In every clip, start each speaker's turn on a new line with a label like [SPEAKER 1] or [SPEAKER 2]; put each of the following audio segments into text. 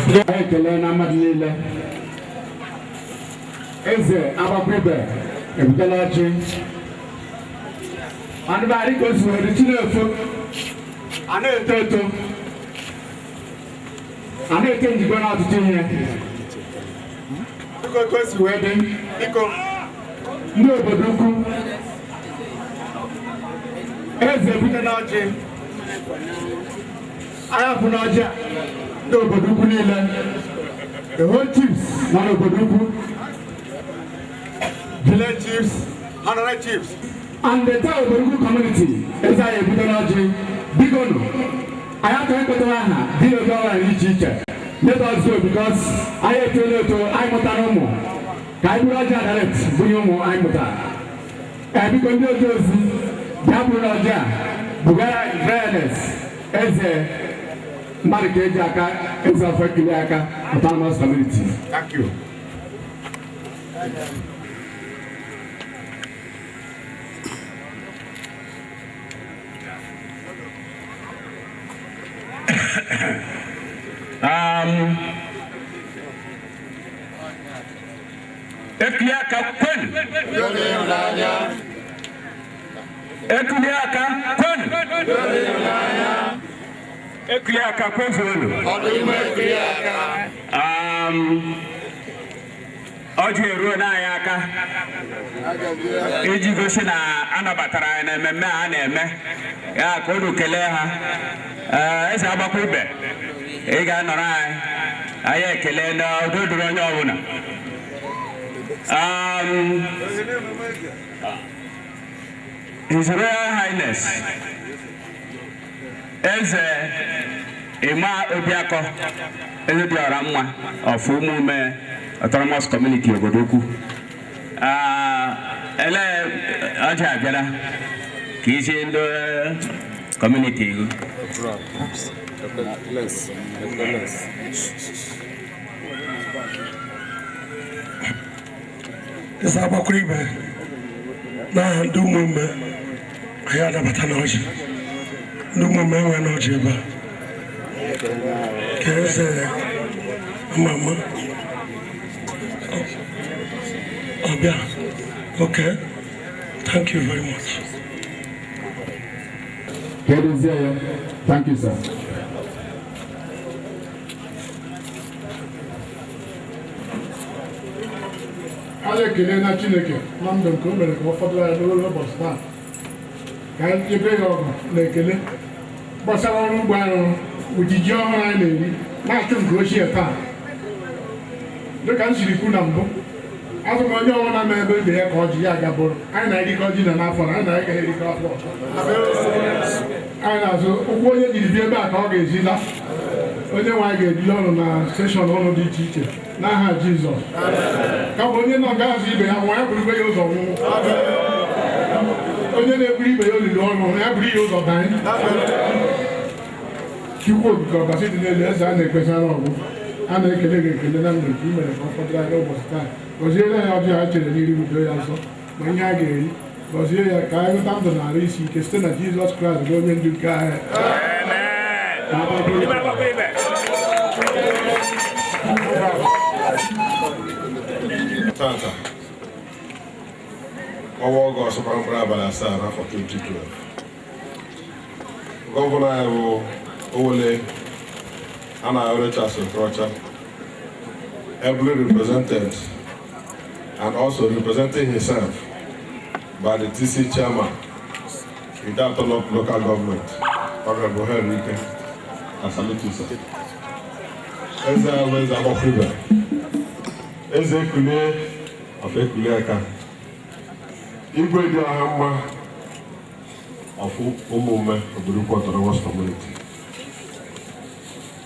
[SPEAKER 1] Anyị ekele na mmadụ niile. Eze Agbakwibe ebutela ọjị. Anụbarị ka o si were chi na-efo, a na-eto eto, a na-ete njikọ na ọtụtụ ihe. Biko, otu o si wee dị, biko, ndị obodo ukwu, eze ebutela ọjị. Anyị afụ n'ọjị a, ndị obodo ukwu niile, the whole chiefs nọ n'obodo ukwu,
[SPEAKER 2] village chiefs, honorary chiefs,
[SPEAKER 1] and the entire obodo ukwu community. Eze anyị ebutela ọjị. Biko nụ, anyị achọghị ịkpọtara aha dị oge ọbụla dị iche iche. Let us go, because anyị etola eto, anyị mụtara ụmụ. Ka anyị bụrụ ọjị a direct bunye ụmụ anyị mụtara. Ee, biko, ndị oji ozi bịa bụrụ ọjị a bugara Fairness eze mmadụ ka eji aka eze of Ekuli Aka Autonomous Community.
[SPEAKER 2] Thank you.
[SPEAKER 3] Ekuli Aka kwenu! Ekuli Aka kwenu! Ekuli Aka kwezuonu! Ọjị eruo n'anyị aka iji gosi na anabatara anyị na mmemme a na-eme ya, ka unu kelee ha. Ee, eze Agbakwa Ibe, ị ga-anọrọ anyị, anyị ekele na udo dịrị onye ọbụla. His Royal Highness Eze Emma Obiakọ, Eze dị ọra mma of Umume Autonomous Community, obodo ukwu. Ah, ele ọjị abịala ka isi ndị community gị.
[SPEAKER 4] Less, less.
[SPEAKER 5] Eze Agbakwuru Ibe, n'aha ndị ụmụmme, anyị anabata n'ọjị. Ndị ụmụmme enwe n'ọjị ebe a ka eze ama ama ọbịa. Okay, thank you very much.
[SPEAKER 1] Keduzie ya. Thank you, sir.
[SPEAKER 6] Anyị ekele na Chineke na ndụ nke o mere ka ọ fọdụrụ anyị n'ụlọ ụbọchị taa, ka anyị jebe ya ọgụ na ekele gbasara ọrụ ugbo anyị rụrụ, ojiji ọhụrụ anyị na-eri na-achụ nke ochie taa. Dịka m siri kwu na mbụ, azụ m onye ọbụla ma ebe ibe ya ka ọjị ya aga bụrụ anyị na-erikọ ji na n'afọ na anyị na-agaghị erikọ afọ anyị na-azụ ụkwụ. Onye jiri bịa ebe a ka ọ ga-esi la. Onye nwe anyị ga-ebili ọnụ na station ụlọ dị iche iche n'aha Jizọs. Kama onye nọ ga-azụ ibe ya nwụọ, ya burukwe ya ụzọ nwụọ. Onye na-eburu ibe ya olili ọnụ, ya buru ya ụzọ danye. Chukwu Okike Ọbasi dị n'elu, eze a na-ekpesara ọgwụ, a na-ekele gị ekele na ndụ nke i mere ka ọ fọdụrụ anyị n'ụbọchị taa. Gọziere ya ọjị a chere n'iru, udo ya nsọ ma ihe a ga-eri. Gọzie ya ka anyị nweta ndụ na arụ isi ike site na Jizọs Kraịst bụ onye ndu nke anyị.
[SPEAKER 3] Ibe Agbakwa Ibe.
[SPEAKER 4] Tata, ọnwa Ọgọst gbara mkpụrụ abalị 7 n'afọ 2012, gọvanọ anyị bụ Owele Anayo Rochas Okorocha, ably represented and also representing himself by the TC chairman, Ideato North Local Government, Honorable Henry Ike. I salute you, sir. Eze ahụ, Eze Agbakwibe, Eze Ekulie of Ekulie Aka, Igwe dị ọha mma of Ụmụmme Obodo Ukwu Autonomous Community,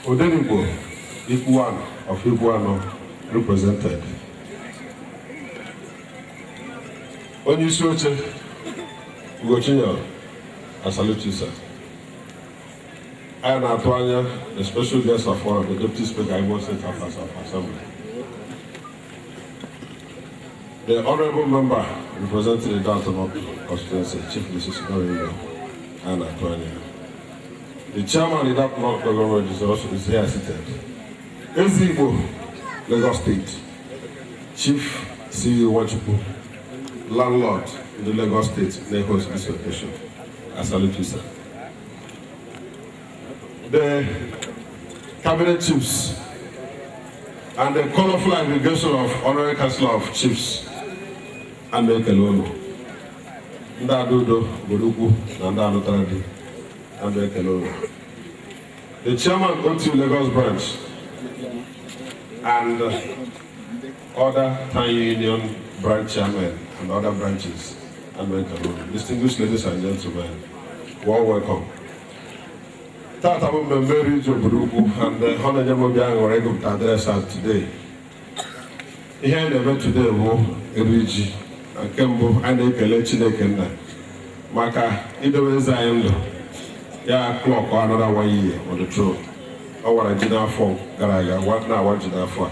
[SPEAKER 4] Odenigbo Ikwuano of Ikwuano represented, onye isi oche Ugochinyere, I salute you, sir. Anyị na-atụ anya the special guest of honor, the Deputy Speaker, Imo State House of Assembly, the honorable member representing the Delta North constituency, Chief Mrs. Norigo, anyị na-atụ anya the chairman of that North government is also is here seated. Ezigbo Lagos State, Chief C.U. Nwachukwu, landlord in the Lagos State, na-host this occasion. I salute you, sir. The cabinet chiefs and the colorful aggregation of honorary council of chiefs a na-ekele ụlọ ndị Adaudo obodo ukwu na ndị alụtara di a na-ekele ụlọ. The chairman, OTU Lagos branch, and other town union branch chairmen and other branches a na-ekele ụlọ. Distinguished ladies and gentlemen, well, welcome. Tata bụ mmemme iri ji obodo ukwu, and ọ na-enye m obi aṅụrị ịgụpụta address a today. Ihe anyị na-eme today bụ iri ji. Na nke mbụ, anyị na-ekele Chineke nna maka idobe eze anyị ndụ ya clock another one year on the throne. Ọ wara ji n'afọ gara aga, na-awa ji n'afọ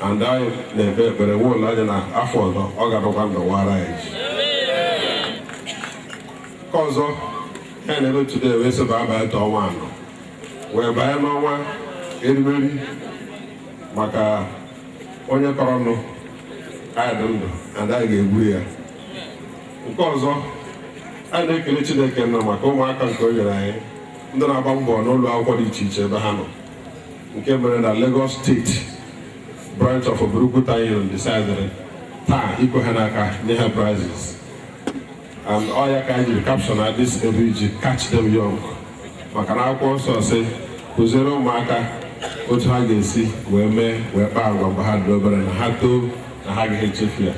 [SPEAKER 4] a, and anyị na-ekpe ekpere nwe olileanya na afọ ọzọ ọ ga-adọkwa ndụ wara anyị ji. Nke ọzọ ya na-eme today wee sị baa banye ọnwa anọ wee banye n'ọnwa erimeri maka onye kọrọ nụ anyị dị ndụ and anyị ga-egbu ya. Nke ọzọ, anyị na-ekele Chineke nna maka ụmụaka nke o nyere anyị, ndị na-agba mbọ n'ụlọ akwụkwọ dị iche iche ebe ha nọ, nke mere na Lagos State branch of Obodoukwu Town Union decided taa ikwe ha n'aka nye ha prizes, and ọ ya ka anyị jiri caption na this eri ji, "Catch them young," maka na akwụkwọ nsọ sị kụziere ụmụaka otu ha ga-esi wee mee wee kpaa agwa mgbe ha dị obere, na ha too na ha agaghị echefu ya.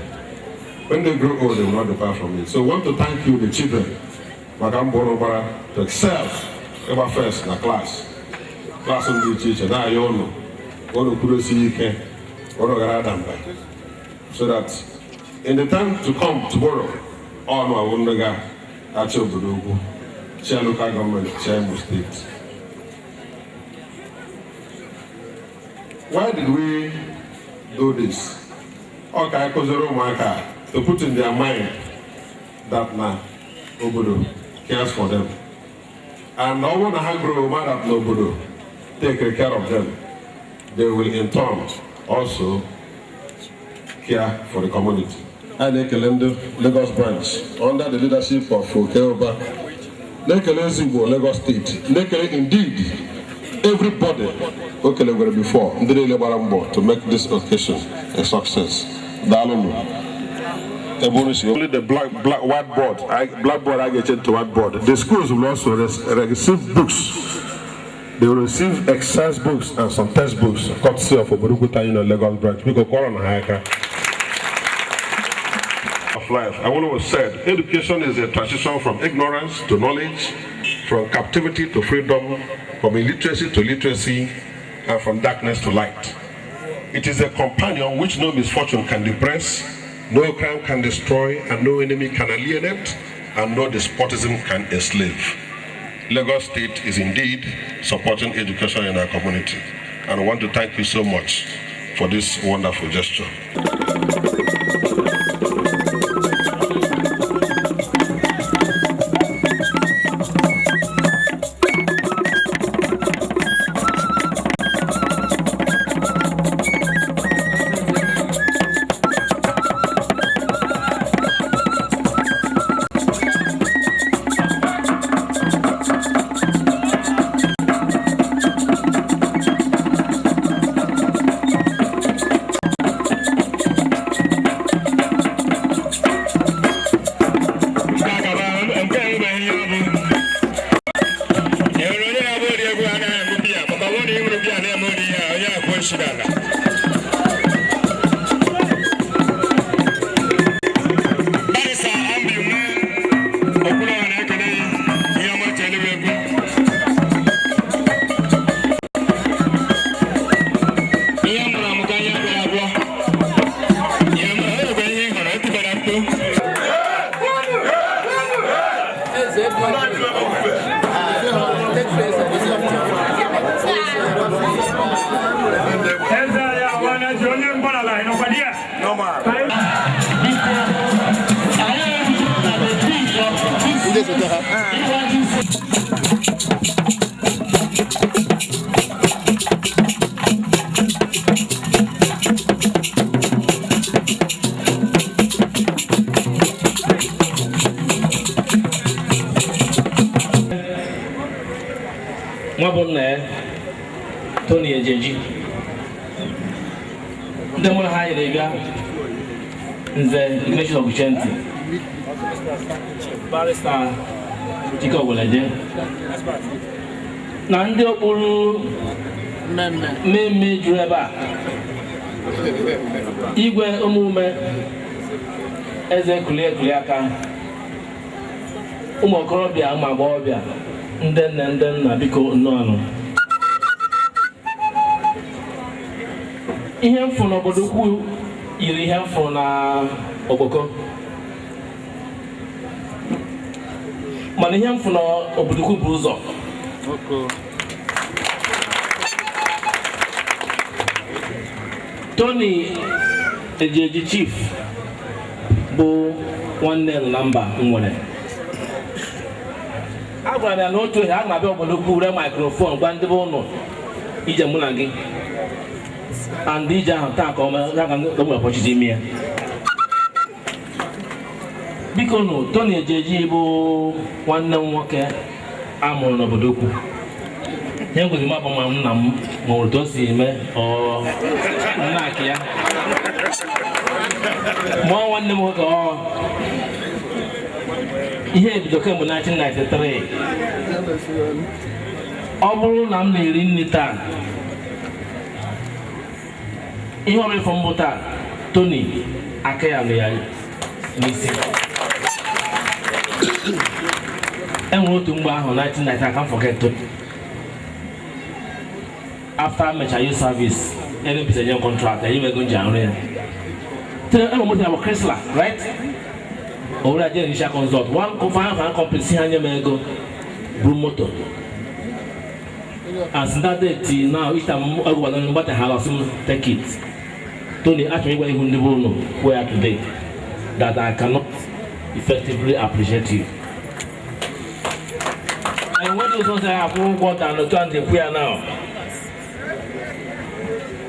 [SPEAKER 4] When they grow old, they will not depart from it. So we want to thank you, the children, maka mbọ ụnụ gbara to excel, ịgba first na class class dị iche iche. Na-ayọ ụnụ ụnụ kwudosie ike, ụnụ gara ada mba, so that in the time to come tomorrow, ọnụ awụ ndị ga-achị obodo ukwu, chia local government, chia Imo State. Why did we do this? Ọ ka anyị kụziri ụmụaka to put in their mind that na obodo cares for them, and ọ bụrụ na ha grow ma that na obodo take care of them, they will in turn also care for the community. Anyị na-ekele ndị Lagos branch under the leadership of Okeoba, na-ekele Ezigbo Lagos State, na-ekele indeed everybody o kelegwere before, ndị niile gbara mbọ to make this occasion a success. Daalụnụ. Ebe unu si only the black black whiteboard, blackboard I get to whiteboard. The schools will also receive books. They will receive exercise books and some textbooks courtesy of Obodoukwu Town Union Lagos branch. Biko kọrọ na ha aka. Of life. Awolowo said, "Education is a transition from ignorance to knowledge, from captivity to freedom, from illiteracy to literacy, and from darkness to light. It is a companion which no misfortune can depress, no crime can destroy, and no enemy can alienate, and no despotism can enslave." Lagos State is indeed supporting education in our community. And I want to thank you so much for this wonderful gesture.
[SPEAKER 3] Nke a enweghị ihe ọ bụ enwere onye na-abụ ori egwu anaghị aṅụ biya, maka ọ bụrụ na ị ṅụrụ biya na-eme ori ihe a, onye akwụ nshi n'ala. Barrister Ambi nwa Okwuluọha na-ekele ya ihe ọma chere egwu. Ihe mụrụ amụ ka ihe gwara agwọ ya ma o nwekwa ihe ị hụrụ etibara mkpu.
[SPEAKER 7] Eze.
[SPEAKER 8] Eze anyị awa na ji onye mgbarala ị nọkwa di ya.
[SPEAKER 3] Biko, anyị na the peak of this
[SPEAKER 7] Tony Ejeji, ndị mụrụ ha yiri bịa, Nze Ignatius Oguchenti, Barrister Chike Ogweleje na ndị okpuru mmemme juru ebe a, igwe omume eze kulie kulie aka, ụmụ okorobịa, ụmụ agbọghọbịa, ndị nne, ndị nna, biko nnọọ. Ihe m fụrụ n'obodo ukwu yiri ihe m fụrụ na Ogboko, mana ihe m fụrụ n'obodo ukwu bụ ụzọ. Tony Ejeji Chief bụ nwanne nọ na mba m nwere. Agwara m ya na otu ohe a na-abịa obodo ukwu were microphone gwa ndị be ụnụ ije mụ na gị and ije ahụ taa ka ọ nwere opportunity ime ya. Biko nụ, Tony Ejeji bụ nwanne m nwoke a mụrụ n'obodo ukwu. Ihe ngozi m abụ ma nna m ma otu o si eme ọ nna akị ya mụọ nwanne m nwoke. Ọ ihe ebido kemgbe 1993. Ọ bụrụ na m na-eri nri taa, ihe ọbụla ifo mbụ taa, Tony aka ya nụ ya n'isi. Enwere otu mgbe ahụ 1990, I can't forget Tony. After mecha youth service, NNPC enye m contract, enye m ego m ji arụ ya. Enwere moto ya bụ Chrysler, right? O were aje initial consult one fine fine company si ha nye m ego buru moto. And since that day till now, each time ego gbara mgbata ha asị m take it. Tony, achọrọ ịgwa ihu ndị bụ ụnụ kwuo ya today that I cannot effectively appreciate you. Enweghị ụzọ ọzọ ya akwụ ụgwọ than otu a na-ekwu ya now.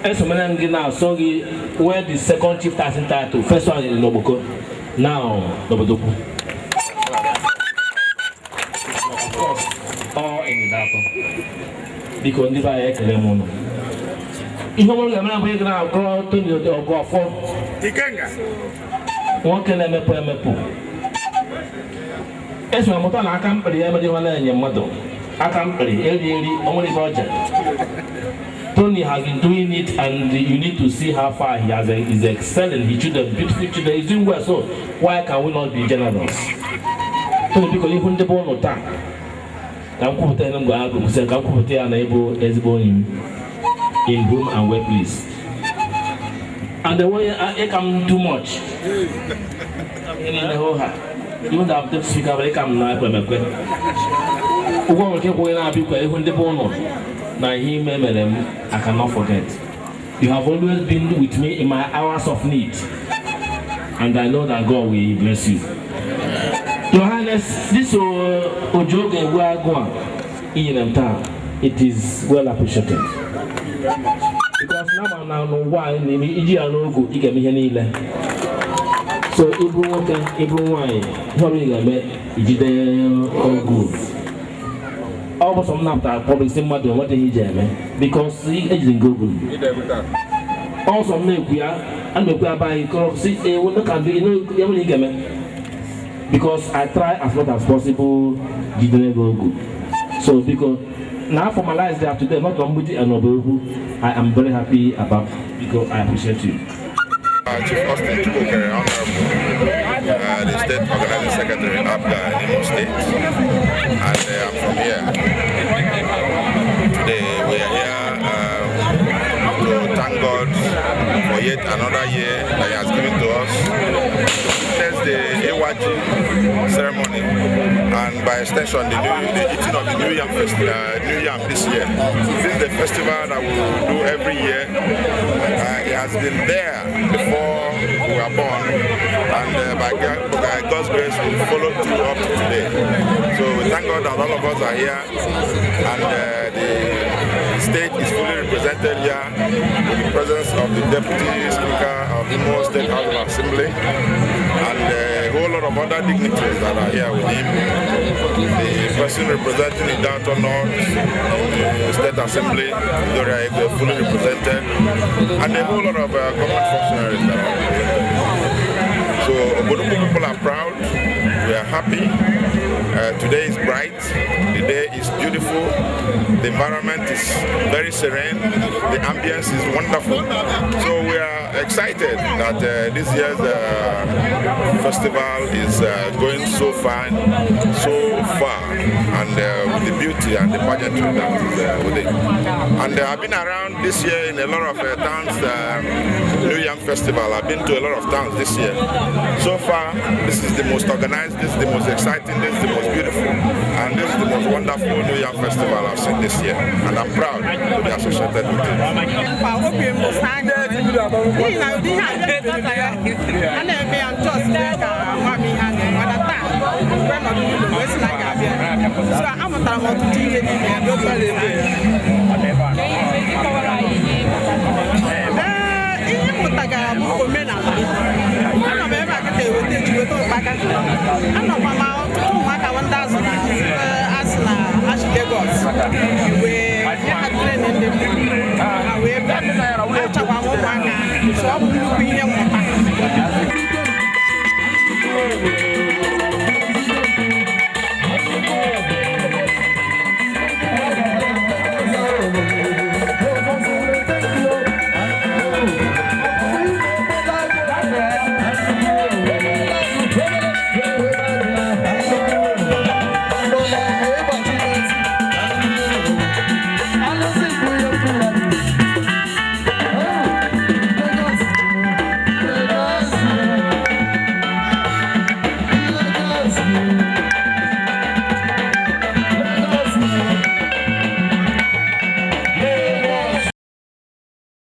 [SPEAKER 7] Esomela m gị na-asọ gị where the second chief taxing title, first one in n'Ogboko, now n'obodo ukwu. Of course, all in Ideato. Biko, ndị be anyị, ekele m ụnụ. Ihe ọbụla ga-emere bụ ịga na-agụrụ Tony ọgụ ọfọ. Nwoke na-emepụ emepụ. Eso amụta na aka mkpịrị ya mere nwanne enye mmadụ. Aka mkpịrị eri eri o nwere ife ọja. Tony has been doing it, and you need to see how far he has is excelling. He children, beautiful children, he's doing well. So why can we not be generous? Tony, biko, ihu ndị bụ ụnụ taa ka m kwupụta ihe m gwara agụ m sị ka m kwupụta ya na ịbụ ezigbo enyi m in whom and well pleased. And the way I come too much. Ihe niile hụ ha. Even though I'm deputy speaker, but ịka m na ekwe m ekwe. Ụgwọ nwere ike kwụghị na-abịa ihu ndị bụ ụnụ na ihe ime mere m, I cannot forget. You have always been with me in my hours of need. And I know that God will bless you. Your Highness, this Ojoge Egbu a i nyere m taa, it is well appreciated. Because na ma na n'ụwa anyị na-eme iji ya n'ogu, ị ga-eme ihe niile. So ịbụ nwoke, ịbụ nwaanyị, ihe ọbụla ị ga-eme, ijide ogu. Ọ bụ sọ m napụtara public sị mmadụ enwetaghị iji eme because ejiri nke ogu. Ọsọ m na-ekwu ya, a na-ekwu ya be anyị kọrọ sị ewu no can do ya nwere ị ga-eme. Because I try as much as possible jidere gị ogu. So biko, na formalize that today, not on Mgbidi and Obohu, I am very happy about, because I appreciate you.
[SPEAKER 9] Chief Austin Chukwukere, Honorable, the State Organizing Secretary, APGA in Imo State, and I'm from here. Today we are here to thank God for yet another year that He has given to us to witness the Iwaji ceremony and by extension the eating of the New Yam, New Yam this year. This is the festival that we do every year. It has been there before we were born, and by God's grace we followed through up to today. So we thank God that all of us are here, and the state is fully represented here with the presence of the Deputy Speaker of Imo State House of Assembly and a whole lot of of other dignitaries that are here with him. The person representing the Downtown North, the State Assembly, Gloria Igwe, fully represented, and a whole lot of government functionaries that are represented. So Obodoukwu people are proud, we are happy. Today is bright, the day is beautiful, the environment is very serene, the ambience is wonderful. So we are excited that this year's festival is going so fine, so far, and with the beauty and the pageantry that is with it. And I've been around this year in a lot of towns, New Yam Festival. I've been to a lot of towns this year. So far, this is the most organized, this is the most exciting, this is the most beautiful, and this is the most wonderful New Yam Festival I've seen this year. And I'm proud to be associated with it.
[SPEAKER 10] Mkpa obi m bụ sọ aṅụrị n'ihi na ụdị ihe a na-eme ya a na-eme ya nchọs mee ka nwa m ihe a na-eme, mana taa mgbe nọdụ n'ụlọ wee sị na a ga-abịa, so amụtara m ọtụtụ ihe n'ime ya n'oge.